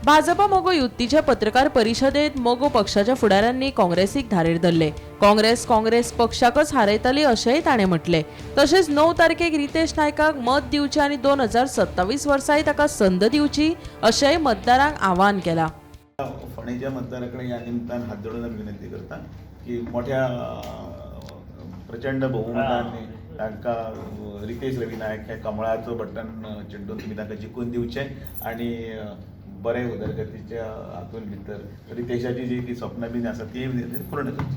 भाजपा मगो युतीच्या पत्रकार परिशदेत मगो पक्षाच्या फुडाऱ्यांनी काँग्रेसीक धारेर धरले. काँग्रेस काँग्रेस पक्षाकच हारयतली अशेंय ताणें म्हटलें. तशेंच 9 तारखेक रितेश नायकाक मत दिवचें आनी 2027 वर्साय ताका संद दिवची अशेंय मतदारांक आवाहन केलां. फोंडेच्या मतदारा कडेन ह्या निमतान हात जोडून आमी विनंती करता की मोठ्या प्रचंड बहुमतांनी तांकां रितेश रवी नायक हे कमळाचो बटन चिड्डून तुमी तांकां जिखून दिवचें आनी बरे उदरगतीच्या हातून भितर रितेशाची जी ती स्वप्नां बीन आसा ती पूर्ण करची.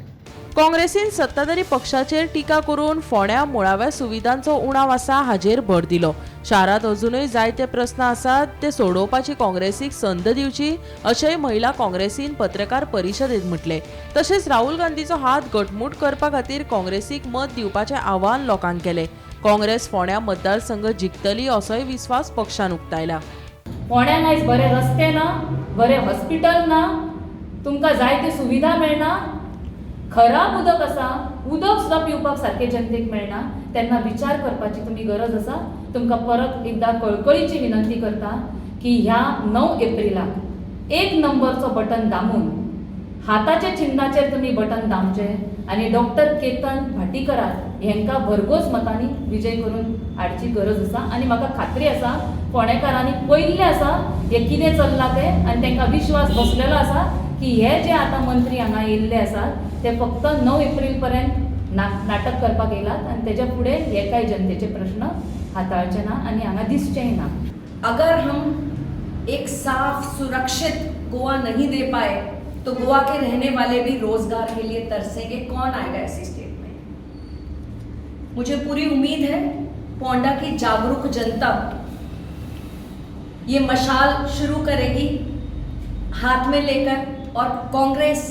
काँग्रेसीन सत्ताधारी पक्षाचेर टिका करून फोंड्या मुळाव्या सुविधांचो उणाव आसा हाजेर भर दिलो. शारांत अजुनूय जायते प्रस्न आसात ते सोडोवपाची काँग्रेसीक संद दिवची अशेंय महिला काँग्रेसीन पत्रकार परिशदेत म्हटलें. तशेंच राहुल गांधीचो हात घटमूट करपा खातीर काँग्रेसीक मत दिवपाचें आवाहन लोकांक केलें. काँग्रेस फोंड्या मतदारसंघ जिखतली असोय विस्वास पक्षान उक्तायला. फोंड्यान आयज बरे रस्ते ना, बरे हॉस्पिटल ना, तुमकां जायत्यो सुविधा मेळना, खराब उदक आसा, उदक सुद्दां पिवपाक सारकें जनतेक मेळना. तेन्ना विचार करपाची तुमी गरज आसा. तुमकां परत एकदां कळकळीची विनंती करता की ह्या 9 एप्रिलाक 1 नंबरचो बटन दामून हाताच्या चिन्नाचेर तुमी बटन दामचें आनी डॉक्टर केतन भाटीकराक हेंकां भरघोस मतांनी विजय करून हाडची गरज आसा. आनी म्हाका खात्री आसा फोंडेकारांनी पळयल्लें आसा हें कितें चल्लां तें आनी तांकां विश्वास बसलेलो आसा की हे जे आतां मंत्री हांगा येयल्ले आसात ते फक्त 9 एप्रील पर्यंत नाटक करपाक येयलात आनी तेज्या फुडें हे कांय जनतेचे प्रश्न हाताळचे ना आनी हांगा दिसचेय ना. अगर हम एक साफ सुरक्षित गोवा नहीं दे पाए तो गोवा के रहने वाले भी रोजगार के लिए तरसेंगे. कौन आएगा ऐसी स्टेट में? मुझे पूरी उम्मीद है पोंडा की जागरूक जनता ये मशाल शुरू करेगी हाथ में लेकर और कांग्रेस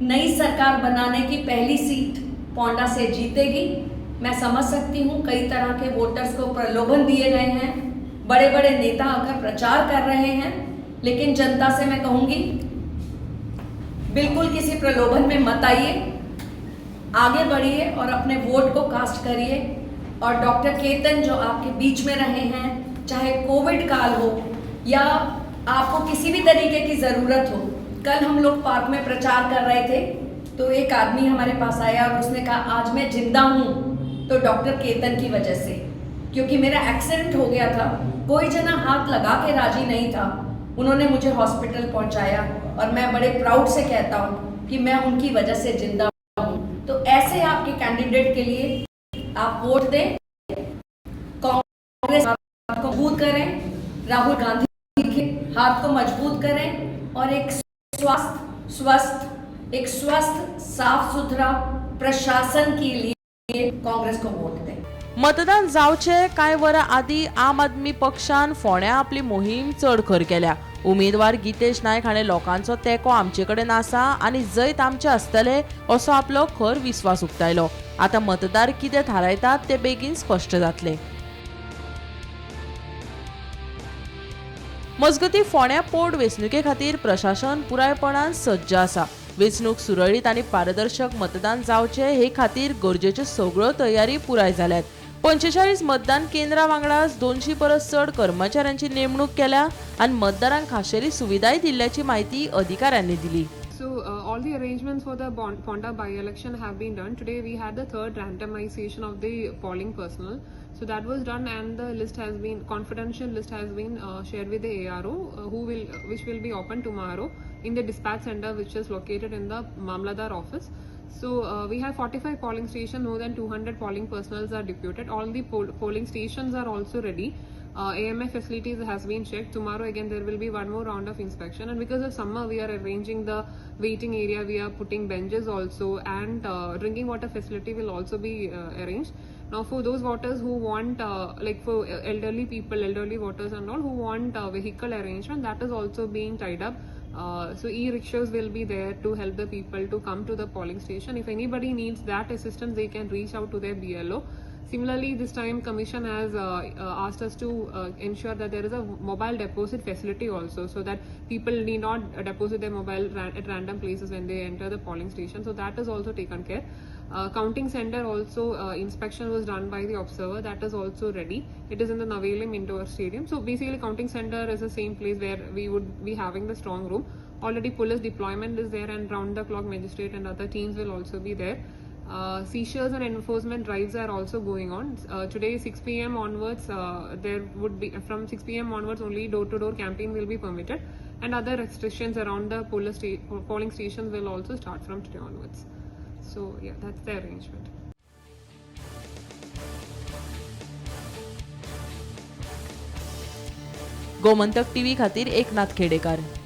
नई सरकार बनाने की पहली सीट पोंडा से जीतेगी. मैं समझ सकती हूँ कई तरह के वोटर्स को प्रलोभन दिए गए हैं, बड़े बड़े नेता आकर प्रचार कर रहे हैं, लेकिन जनता से मैं कहूँगी बिल्कुल किसी प्रलोभन में मत आइए, आगे बढ़िए और अपने वोट को कास्ट करिए. और डॉक्टर केतन जो आपके बीच में रहे हैं, चाहे कोविड काल हो या आपको किसी भी तरीके की ज़रूरत हो. कल हम लोग पार्क में प्रचार कर रहे थे तो एक आदमी हमारे पास आया और उसने कहा आज मैं जिंदा हूँ तो डॉक्टर केतन की वजह से, क्योंकि मेरा एक्सीडेंट हो गया था, कोई जना हाथ लगा के राजी नहीं था, उन्होंने मुझे हॉस्पिटल पहुंचाया और मैं बड़े प्राउड से कहता हूँ कि मैं उनकी वजह से जिंदा हूँ. तो ऐसे आपके कैंडिडेट के लिए आप वोट दें, कांग्रेस को मजबूत करें, राहुल गांधी के हाथ को मजबूत करें और एक स्वस्थ साफ सुथरा प्रशासन के लिए कांग्रेस को वोट दें. मतदान जावचे कांय वरां आदीं आम आदमी पक्षान फोंड्या आपली मोहीम चड खर केल्या. उमेदवार गीतेश नायक हाणें लोकांचो तेंको आमचे कडेन आसा आनी जैत आमचें आसतलें असो आपलो खर विस्वास उक्तायलो. आतां मतदार कितें थारायतात तें बेगीन स्पश्ट जातलें. मजगतीं फोंड्या पोट वेंचणुके खातीर प्रशासन पुरायपणान सज्ज आसा. वेंचणूक सुरळीत आनी पारदर्शक मतदान जावचें हे खातीर गरजेच्यो सगळ्यो तयारी पुराय जाल्यात. 45 मतदान केंद्रां वांगडाच 200 परस चड कर्मचाऱ्यांची नेमणूक केल्या आनी मतदारांक खाशेली सुविधाय दिल्ल्याची म्हायती अधिकाऱ्यांनी दिली. So all the arrangements for the Ponda by-election have been done. Today we had the third randomization of the polling personnel. So that was done and the list has been, confidential list has been shared with the ARO, which will be open tomorrow in the dispatch center, which is located in the Mamladar office. So we have 45 polling stations, more than 200 polling personnel are deputed. All the polling stations are also ready. AMF facilities has been checked. Tomorrow again there will be one more round of inspection, and because of summer we are arranging the waiting area, we are putting benches also, and drinking water facility will also be arranged. Now for those voters who want, like for elderly people, elderly voters and all who want vehicle arrangement, that is also being tied up. So e-rickshaws will be there to help the people to come to the polling station. If anybody needs that assistance, they can reach out to their BLO. Similarly, this time Commission has asked us to ensure that there is a mobile deposit facility also, so that people need not deposit their mobile at random places when they enter the polling station. So that is also taken care. Counting center also inspection was done by the observer, that is also ready. It is in the Navelim Indoor Stadium. So basically counting center is the same place where we would be having the strong room. Already police deployment is there, and round the clock magistrate and other teams will also be there. Seizures and enforcement drives are also going on. Today 6 p.m. onwards, there would be from 6 p.m. onwards only door-to-door campaign will be permitted, and other restrictions around the polling stations will also start from today onwards. So yeah, that's the arrangement. Gomantak TV खातीर एकनाथ खेडेकार.